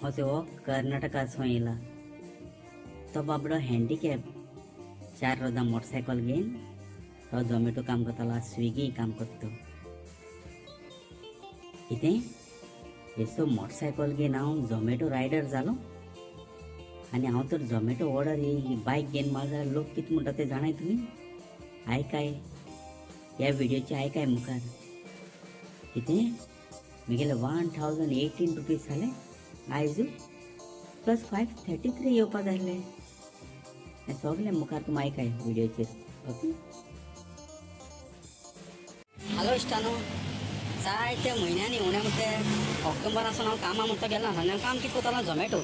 असो हो कर्नाटकाचो येयला तो बाबडो हँडिकॅप 4 रोजां मोटरसायकल घेवन तो झोमॅटो काम करतालो, स्विगी काम करता। कितें हेसो मोटरसायकल घेवन हांव झोमॅटो रायडर जालो आनी हांव तर झोमॅटो ऑर्डर ही बायक घेवन मारलो जाल्यार लोक कितें म्हणटा ते जाणाय तुमी? आयकाय ह्या व्हिडियोचे आयकाय मुखार। कितें म्हगेले 1018 रुपीज जाले आयज प्लस 533 येवपा जाय आसले। हें सगलें मुखार तुमी आयकाय व्हिडियोचेर। ओके हॅलो इश्टानो, जायते म्हयन्यांनी उणें म्हणटा ऑक्टोबरासून हांव कामां म्हणटा गेलो ना। काम कितें करतालो झोमॅटो।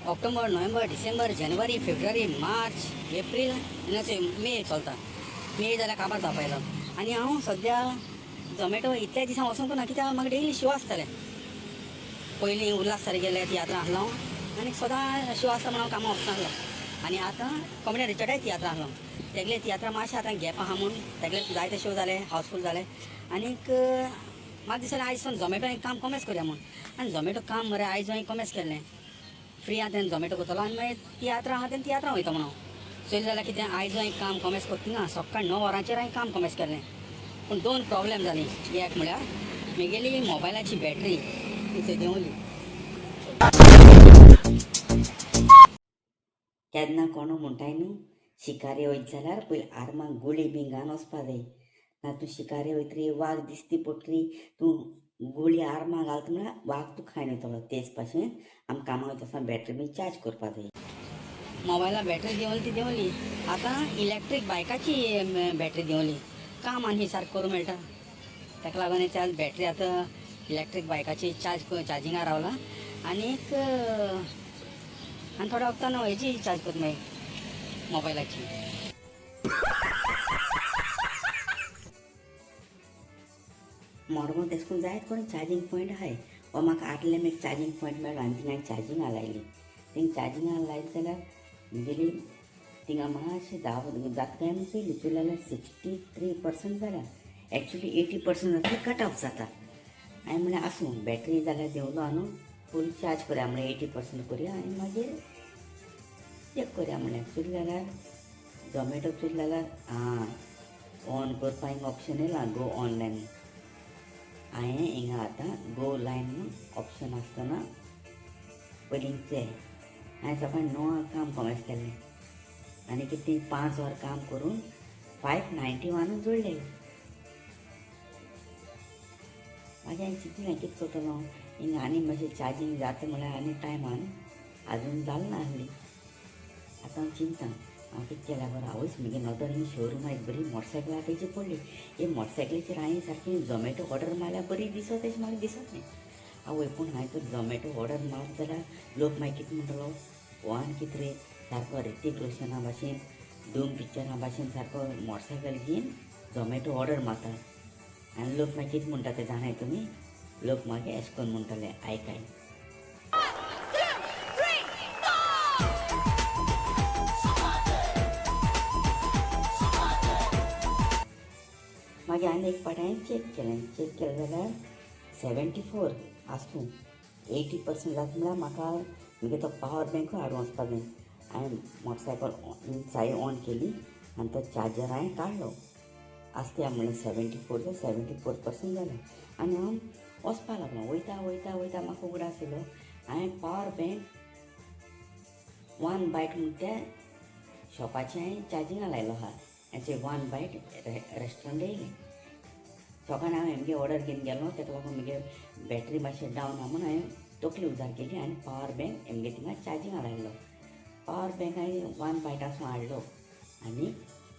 ऑक्टोबर, नोव्हेंबर, डिसेंबर, जानेवारी, फेब्रुवारी, मार्च, एप्रील आनी मे चलता। मे जाल्यार काबार जावपा येयलो आनी हांव सद्या झोमॅटो इतल्या दिसां वचूंक ना कित्याक म्हाका डेली शो आसताले। पयलीं उल्हास सर गेले तियात्रां आसलो आनी सदां शो आसता म्हणून हांव कामां वचनासलो। आनी आतां कॉमेडियन रिचर्डाय तियात्रां आसलो, तेगले तियात्रां मातशें आतां गॅप आहा म्हूण तेगले जायते शो जाले, हावसफूल जाले। आनीक म्हाका दिसलें आयज सावन झोमॅटो हांवें काम कॉमेस करया म्हूण। आनी झोमॅटो काम मरे आयज हांवें कॉमेस केल्लें। फ्री आहा तेन्ना झोमॅटो करतलो आनी मागीर तियात्रां आहा तेन्ना तियात्रां वयता म्हणून हांव चोयलें जाल्यार कितें आयज हांवें काम कॉमेस करता ना। सकाळीं 9 वरांचेर हांवें काम कॉमेस केल्लें, पूण 2 प्रॉब्लेम जालीं। एक म्हळ्यार म्हगेली मोबायलाची बॅटरी ती देंवली। केन्ना कोणू म्हणटाय न्हू शिकारे वयत जाल्यार पयलीं आर्माक गुळी बी घालून वचपा जाय ना तूं शिकारे वयतरी वाग दिसती पडटली, तूं गुळी आर्मां घालता म्हळ्यार वाग तूं खायन वयतलो। तेच भाशेन आमी कामाक वयता आसतना बॅटरी बी चार्ज करपा जाय। मोबायला बॅटरी देंवली ती देंवली, आतां इलेक्ट्रीक बायकाची बॅटरी देंवली। काम आनी सारकें करूंक मेळटा, ताका लागून चार्ज बॅटरी आतां इलेक्ट्रीक बायकाची चार्ज चार्जिंगार रावला। आनीक आनी थोड्या वखदान हेजी चार्ज करता मागीर मोबायलाची। मडगांव तेश कोन जायत कोण चार्जींग पॉयंट आहाय, हो म्हाका आदलें एक चार्जींग पॉयंट मेळ्ळो आनी थिंगा हांवें चार्जिंगा लायली। थिंग चार्जिंगा लायली जाल्यार म्हगेली थिंगा मातशें जाता काय म्हूण चोयली, चोयली जाल्यार 63% जाल्या। एक्चुली 80% जातलें कट ऑफ जाता। हांवें म्हणलें आसूं बॅटरी जाल्यार देंवलो न्हू फूल चार्ज करया म्हणलें, 80% करया आनी मागीर चॅक करया म्हणलें। चोयलें जाल्यार झोमॅटो चोयलें जाल्यार आं ऑन करपाक हिंगा ऑप्शन येयला गो ऑनलायन। हांवें हिंगा आतां गो लायन म्हूण ऑप्शन आसतना पयलीं चेय हांवें सकाळीं 9 काम कॉमेस केल्लें आनी कितें 5 वर काम करून 591 जोडले। मागीर हांवें चिंतलें कितें करतलो हिंगा आनी मातशें चार्जींग जाता म्हळ्यार आनी टायम आहा न्हू, आजून जालें ना आसली। आतां हांव चिंता हांव कितें केल्यार बरो। आवयस म्हगे नदर ही शोरूम एक बरी मोटरसायकल आहा तेजी पडली। हे मोटरसायकलीचेर हांवें सारकी झोमॅटो ऑर्डर मारल्यार बरी दिसत अशें म्हाका दिसत न्ही। आवय पूण हांवें तर झोमॅटो ऑर्डर मारत जाल्यार लोक मागीर कितें म्हणटलो, हो आनी कितें रे सारको ऋतिक रोशना भाशेन धूम पिक्चरा भाशेन सारको मोटरसायकल घेवन झोमॅटो ऑर्डर मारता आनी लोक मागीर कितें म्हणटा ते जाणाय तुमी? लोक मागीर अशें करून म्हणटले आयकाय। 1, 2, 3, 4! मागीर आनी एक पाट हांवें चॅक केलें, चॅक केलें जाल्यार 74 आसूं 80% जाता म्हळ्यार म्हाका म्हगे तो पावर बँकूय हाडून वचपाक जाय। हांवें मोटरसायकल साय ऑन केली आनी तो चार्जर हांवें काडलो। आसता म्हणलें 74 जाल्यार 74% जालें आनी हांव वचपाक लागलो। वयता वयता वयता म्हाका उगडास येयलो हांवें पावर बँक 1 बायट म्हूण त्या शॉपाचें हांवें चार्जिंगा लायलो आहा। अशें 1 बायट रेस्टॉरंट येयलें। सकाळीं हांव हेमगे ऑर्डर घेवन गेलो, ताका लागून म्हगे बॅटरी मातशें डावन आहा म्हूण हांवें तकली उजार केली आनी पावर बँक हेमगे थिंगा चार्जिंगा लायलो। पावर बँक हांवें 1 बायटासून हाडलो आनी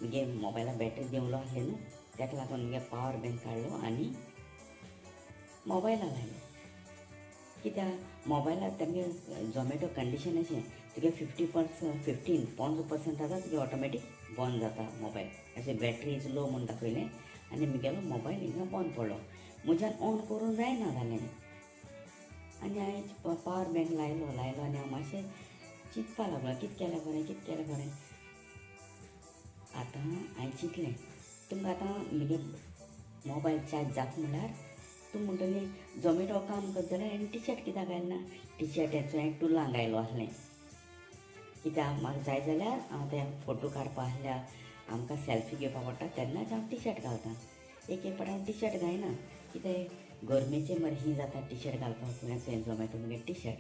म्हगे मोबायला बॅटरी देंवलो आसली न्हू ताका लागून म्हगे पावर बँक काडलो आनी मोबायला लायलो। कित्याक मोबायलाक तेमगे झोमॅटो कंडिशन अशें तुगे 50% 15 5% जाता तुगे ऑटोमॅटीक बंद जाता मोबायल। अशें बॅटरी is low म्हूण दाखयलें आनी म्हगेलो मोबायल हिंगा बंद पडलो। म्हज्यान ऑन करूंक जायना जालें आनी हांवें पावर बँक लायलो लायलो आनी हांव मातशें चिंतपाक लागलो कितें केल्यार बरें कितें केल्यार बरें। आतां हांवें चिंतलें तुमकां आतां म्हगे मोबायल चार्ज जाता म्हळ्यार तूं म्हणटली झोमेटो काम करता जाल्यार हाणें टी शर्ट कित्याक घायलें ना? टी शर्ट हेचो हांवें टुलांक घायलो आसलें, कित्याक म्हाका जाय जाल्यार हांव ते फोटो काडपा आसल्यार आमकां सेल्फी घेवपा पडटा तेन्नाच हांव टी शर्ट घालता. एक एक फावट हांव टी शर्ट घायना, कित्याक गरमेचें मरे हीं जाता टी शर्ट घालपाक. हें झोमेटो मुगे टी शर्ट.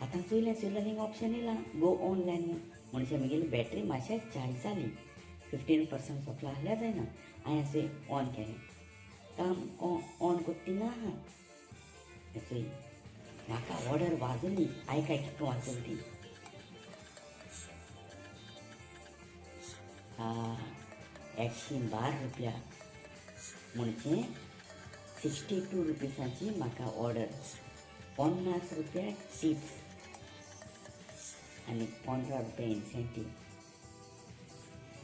आतां चोयलें चोयलें थिंग ऑप्शन येयला गो ऑनलायन म्हूण. म्हणजे म्हगेली बॅटरी मातशें चार्ज जाली, 15% सोंपला आसल्यार जायना. हांवें अशें ऑन केलें, काम ऑन कोत्ता थिंगा आहा चोय म्हाका ऑर्डर वाजली. आयकाय कितको वाजली ती. 112 रुपया, म्हणजे 62 रुपीसाची म्हाका ऑर्डर. 50 रुपया टिप्स आनी 15 रुपया इन्सेंटीव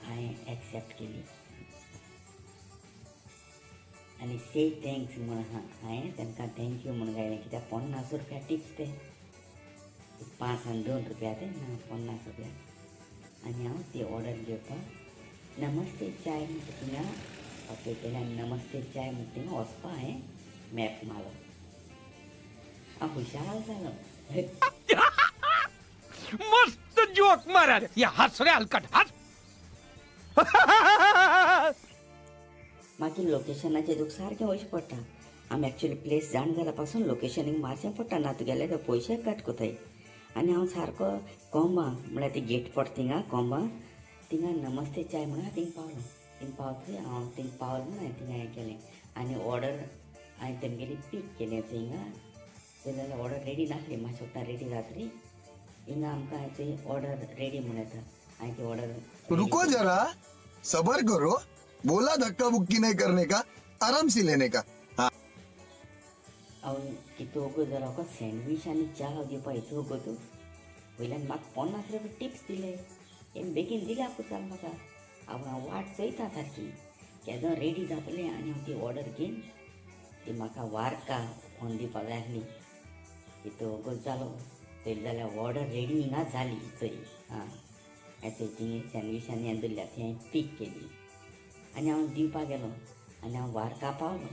हांवें एक्सेप्ट केली आनी से thanks म्हूण आहा. हांवें तांकां thank you म्हूण गायलें, कित्याक 50 रुपया टिप्स ते 5 आनी 2 रुपया ते ना 50 रुपया. आनी हांव ती ऑर्डर घेवपाक नमस्ते चाय म्हणटा थिंगा ओके केलें आनी नमस्ते चाय म्हणटा थिंगा वचपा हांवें मॅप मारलो. हांव खुशाल जालो. मस्त जोक मारा रे, या हस रे हलकट हस. मागीर लोकेशनाचेर तुका सारकें वयचें पडटा. आमी एक्चुली प्लेस जाण जाल्यार पासून लोकेशनीक मारचें पडटा, ना तुगेले ते पयशे कट कोताय. आनी हांव सारको कोंबा म्हळ्यार ती गेट पडटा थिंगा कोंबा थिंगा नमस्ते चाय म्हणून हांव थिंग पावलो. थिंग पावतरी हांव थिंग पावलो म्हणून हांवें थिंगा हें केलें आनी ऑर्डर हांवें तेमगेली पीक केली. थिंगा जाल्यार ऑर्डर रेडी नासली, मातशें वता रेडी जातरी हिंगा आमकां चोय ऑर्डर रेडी म्हूण येता. हांवें ती ऑर्डर रुको जरा, सबर करो. बोला धक्का बुक्की नहीं करने का, आराम से लेने का. हांव कितें वगत जालो, म्हाका सँडवीच आनी च्या दिवपा इतलो वगत. वयल्यान म्हाका 50 रुपया टिप्स दिले, हें बेगीन दिल्या पुरो म्हाका. हांव हांव वाट चोयता सारकी केदो रेडी जातलें आनी हांव ती ऑर्डर घेवन ती म्हाका वार्का व्हरून दिवपा जाय आसली. इतलो वगत जालो, पळयली जाल्यार ऑर्डर रेडी हिंगा जाली. चोय आं, हें चोय थिंग सँडवीच आनी हें दवरल्या ती हांवें पीक केली आनी हांव दिवपाक गेलो आनी हांव वार्का पावलो.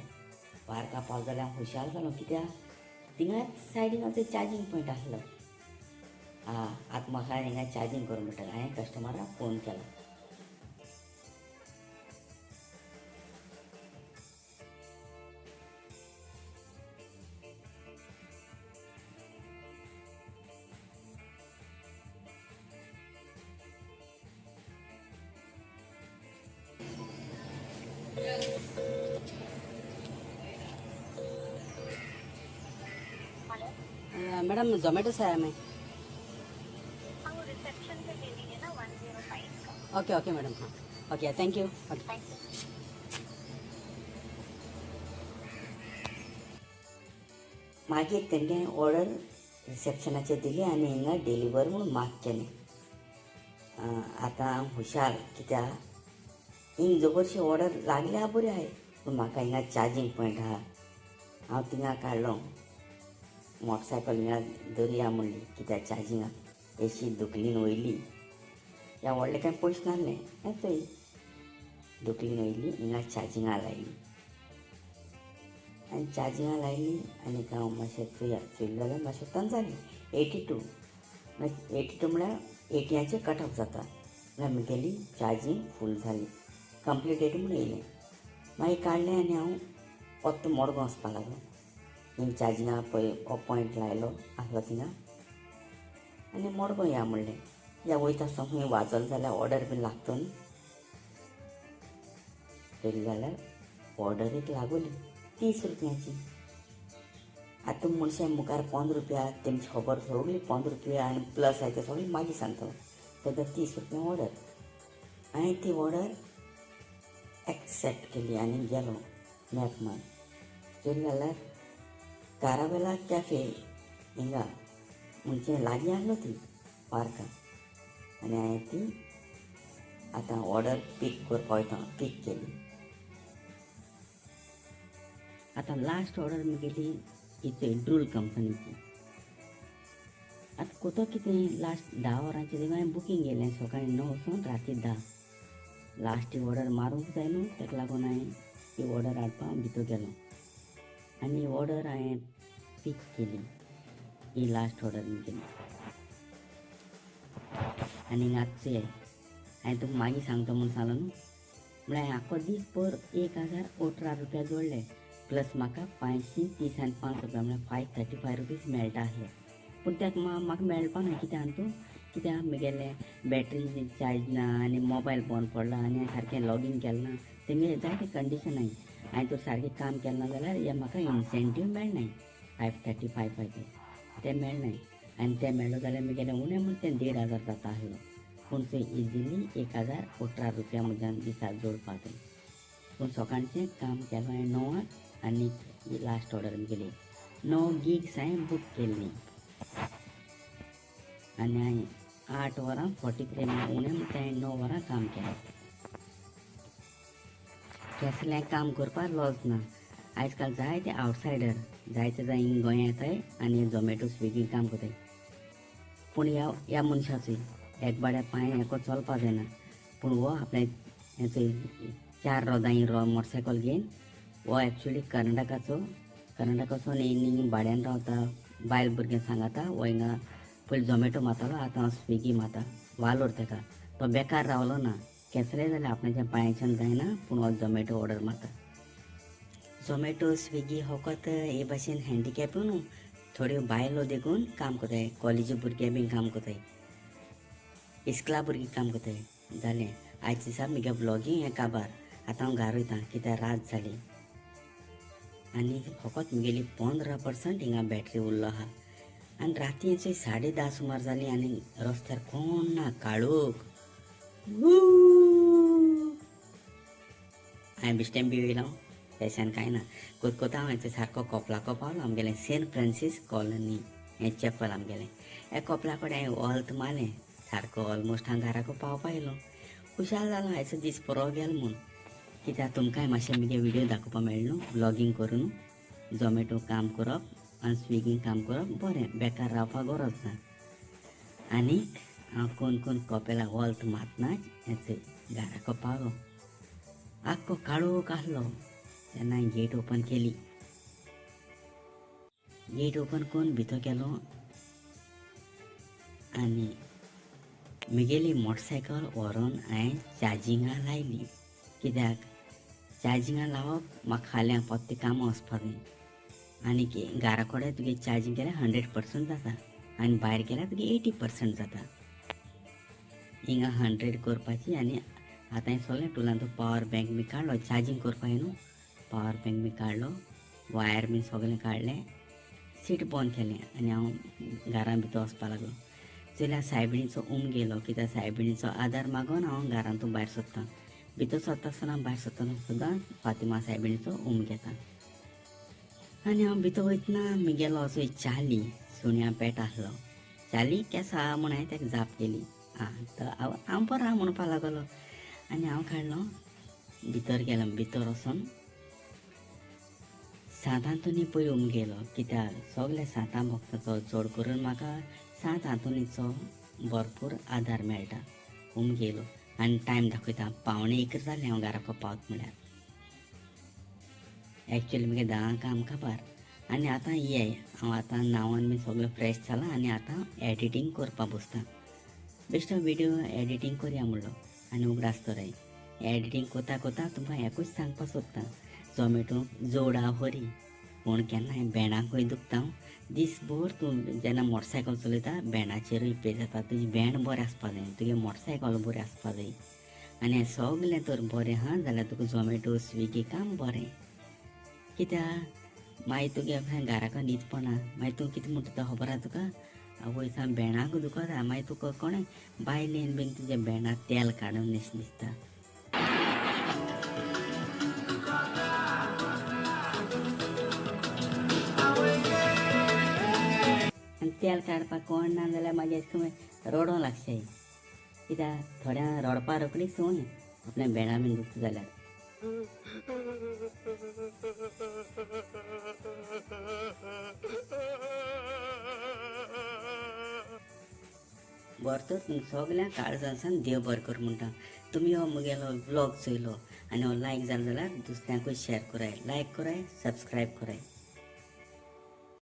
वार्का पावलो जाल्यार हांव खुशाल जालो, कित्याक थिंगाच सायडीन आमचो चार्जींग पॉयंट आसलो. आं, आतां म्हाका हिंगा चार्जींग करूंक मेळटलें. हांवें कस्टमराक फोन केलो. मैडम जोमेटो से आया मैं. हाँ, वो रिसेप्शन पे दे देंगे ना 105 का. ओके ओके मैडम, हाँ okay, thank you. Okay. Thank you. मागीर तेंगे ऑर्डर रिसेप्शनाचेर दिली आनी हिंगा डिलिव्हर म्हूण मार्क केलें. आतां हांव हुशार, कित्याक हिंग जबरशी ऑर्डर लागल्या बरी आहाय, पूण म्हाका हिंगा चार्जींग पॉयंट आहा. हांव थिंगा काडलो मोटरसायकल, हिंगा दरया म्हणली, कित्याक चार्जिंगाक एशी धुकलीन वयली. ह्या व्हडलें कांय पयशे नासलें, हें चोय धुकलीन वयली हिंगा चार्जिंगा लायली आनी चार्जिंगा लायली आनी हांव मातशें चोया चोयलें जाल्यार मातशें तन जाली 82. मागीर 82 म्हळ्यार एटीयाचेर कट ऑफ जाता, म्हळ्यार म्हगेली चार्जींग फूल जाली, कंप्लिटेड म्हूण येयलें. मागीर काडलें आनी हांव परतो मडगांव वचपाक लागलो. हिंग चार्जिंगा पळय हो पॉयंट लायलो आसलो थिंगा आनी मडगांव या म्हणलें. या वयता आसतना खंय वाजोवलें जाल्यार ऑर्डर बीन लागता न्हू. पळयलें जाल्यार ऑर्डर एक लागोली 30 रुपयांची. आतां मनशां मुखार 15 रुपया तेमची खबर सगळी 15 रुपया आनी प्लस आसा ते सगळी मागीर सांगता. सद्या 30 रुपया ऑर्डर. हांवें ती ऑर्डर एक्सेप्ट केली आनी गेलो मॅप मार. चोयलें जाल्यार कारावेला कॅफे हिंगा म्हणजे लागीं आसलो ती पार्कान. आनी हांवें ती आतां ऑर्डर पीक करपा वयता, पीक केली. आतां लास्ट ऑर्डर म्हगेली ही चोय ड्रूल कंपनीची. आतां कोतो कितें लास्ट 10 वरांचेर हांवें बुकींग केलें, सकाळीं 9 वचून राती 10. लास्ट ती ऑर्डर मारूंक जाय न्हू, ताका लागून हांवें ती ऑर्डर हाडपाक भितर गेलो. आनी ऑर्डर हांवें पीक केली. ही लास्ट ऑर्डर केली. आनी आतां हांवें तुका मागीर सांगता म्हूण सांगलो न्हू, म्हळ्यार आख्खो दीस भर 1018 रुपया जोडले, प्लस म्हाका 530 आनी 5 रुपया, म्हळ्यार 535 रुपीज मेळटा आसले. पूण तेका म्हाका मेळपा ना. कित्याक तूं कित्याक म्हगेलें बॅटरी चार्ज ना आनी मोबायल बंद पडला आनी हांवें सारकें लॉगीन केलें ना. तेंगे जायते कंडिशन आहाय. हांवें तर सारकें काम केलें ना जाल्यार हें म्हाका इन्सेंटीव मेळनाय. 535 पळय ते मेळनाय. आनी ते मेळ्ळो जाल्यार म्हगेलें उणें म्हूण तें 1500 जाता आसलो. पूण थंय इजिली 1018 रुपया म्हज्यान दिसाक जोडपा जाय. पूण सकाळचें काम केलें हांवें 9 आनी ही लास्ट ऑर्डर म्हगेली 9 गिग्स हांवें बूक केल्ली. आनी हांवें 8 वरां 43 मिनटां, उणें म्हूण तें हांवें 9 वरां काम केलें. केसलें काम करपाक लॉस ना. आयज काल जायते आवटसायडर जायते जाण हिंग गोंया येताय आनी झोमॅटो स्विगी काम करताय. पूण ह्या मनशाचो एक बाड्या पांय हेको चलपा जायना, पूण हो आपल्या हेचो 4 रोदां मोटरसायकल घेवन हो एक्चुली कर्नाटकाचो हिंग भाड्यान रावता, बायल भुरग्यां सांगाता. हो हिंगा पयलीं झोमॅटो मारतालो, आतां हांव स्विगी मारता. वालोर तेका, तो बेकार रावलो ना. केसलें जाल्यार आपणाच्या पांयाच्यान जायना, पूण हो झोमॅटो ऑर्डर मारता. झोमॅटो स्विगी फकत हे भाशेन हँडिकॅप न्हू, थोड्यो बायलो देखून काम करताय, कॉलेजी भुरगे बीन काम करताय, इस्कला भुरगीं काम करताय. जालें आयज दिसा म्हगे ब्लॉगींग हें काबार. आतां हांव घरा वयता कित्याक रात जाली आनी फकत म्हगेली 15% हिंगा बॅटरी उरलो आहा. आनी राती 10:30 सुमार जाली आनी रस्त्यार कोण ना, काळोख. हांवें बिश्टें बी वयलो पेशन कांय ना. कोतकोता हांव सारको कोपलाको पावलो. आमगेलें सेंट फ्रांसीस कॉलनी हें चॅपल आमगेलें. ह्या कोपला कडेन हांवें ऑल्त मारलें सारको ऑलमोस्ट हांव घराको पावपा येयलो. खुशाल जालो आयचो दीस बरो गेलो म्हूण. कित्याक तुमकांय मातशें म्हगे व्हिडियो दाखोवपा मेळ्ळें न्हू. ब्लॉगींग करून झोमॅटो काम करप आनी स्विगीन काम करप बरें, बेकार रावपाक गरज ना. आनीक हांव कोण कोण कोपेला वॉल्त मारतना हें घराको पावलो. आख्खो काळोख आसलो तेन्ना हांवें गेट ओपन केली. गेट ओपन करून भितर गेलो आनी म्हगेली मोटरसायकल व्हरोन हांवें चार्जिंगा लायली. कित्याक चार्जिंगा लावप म्हाका फाल्यां परतें कामां वचपा जाय. आनी घरा कडेन तुगे चार्जींग केल्यार 100% जाता आनी भायर गेल्यार तुगे 80% जाता. हिंगा 100 करपाची. आनी आतां हें सगळें टुलांचो पावर बँक बी काडलो, चार्जींग करपाक न्हू पावर बँक बी काडलो, वायर बी सगळें काडलें, सीट बंद केलें आनी हांव घरां भितर वचपाक लागलो. जाल्यार सायबिणीचो उम गेलो, कित्याक सायबिणीचो आदार मागून हांव घरांतून भायर सरतां. भितर सरता आसतना भायर सरतना सुद्दां फातिमा सायबिणीचो उम घेता. आनी हांव भितर वयतना म्हगेलो असो चाली सुण्या पेट आसलो. चाली केसो आहा म्हूण हांवें ताका जाप केली. आं तो हांव बरो आहा म्हणपाक लागलो. आनी हांव काडलो भितर गेलो. भितर वचोन सांत आंतोनी पयलीं उम गेलो, कित्याक सगल्या सांतां भक्ताचो चड करून म्हाका सांत आंतोनीचो भरपूर आदार मेळटा. उम गेलो आनी टायम दाखयता 12:45 जालें हांव घराको पावत म्हळ्यार. एक्चुअली म्हगे 10 काम काबार. आनी आतां ये हांव आतां न्हांवन बी सगळें फ्रेश जालां आनी आतां एडिटींग करपाक बसता. बेश्टो व्हिडियो एडिटींग करया म्हणलो आनी उगडास तर एडिटींग करता करता तुमकां एकूच सांगपाक सोदता, झोमॅटो जोडा बरी. पूण केन्नाय भेंडाकूय दुखता. दीसभर तूं जेन्ना मोटरसायकल चलयता भेंडाचेरूय पे जाता. तुजी भेंड बरें आसपा जाय, तुगे मोटरसायकल बरें आसपा जाय. आनी हें सगलें तर बरें आहा जाल्यार तुका झोमॅटो स्विगी काम बरें. कित्याक मागीर तुगे घराक न्हीद पडना. मागीर तूं कितें म्हणटा तो खबर आहा तुका, आवय सामकें भेंडाक दुखता. मागीर तुका कोणें बायलेन बीन तुज्या भेंडाक तेल काडून अशें दिसता. आनी तेल काडपाक कोण ना जाल्यार मागीर अशें करून रडोंक लागचें. कित्याक थोड्यांक रडपा रोखडी संवय आपल्या भेंडा बीन दुखता जाल्यार. बरें तर तुमकां सगळ्यांक काळजांतल्यान देव बरें कर म्हणटा. तुमी हो म्हगेलो ब्लॉग चोयलो आनी हो लायक जालो जाल्यार दुसऱ्यांकूय शेयर कराय, लायक कराय, सबस्क्रायब कराय.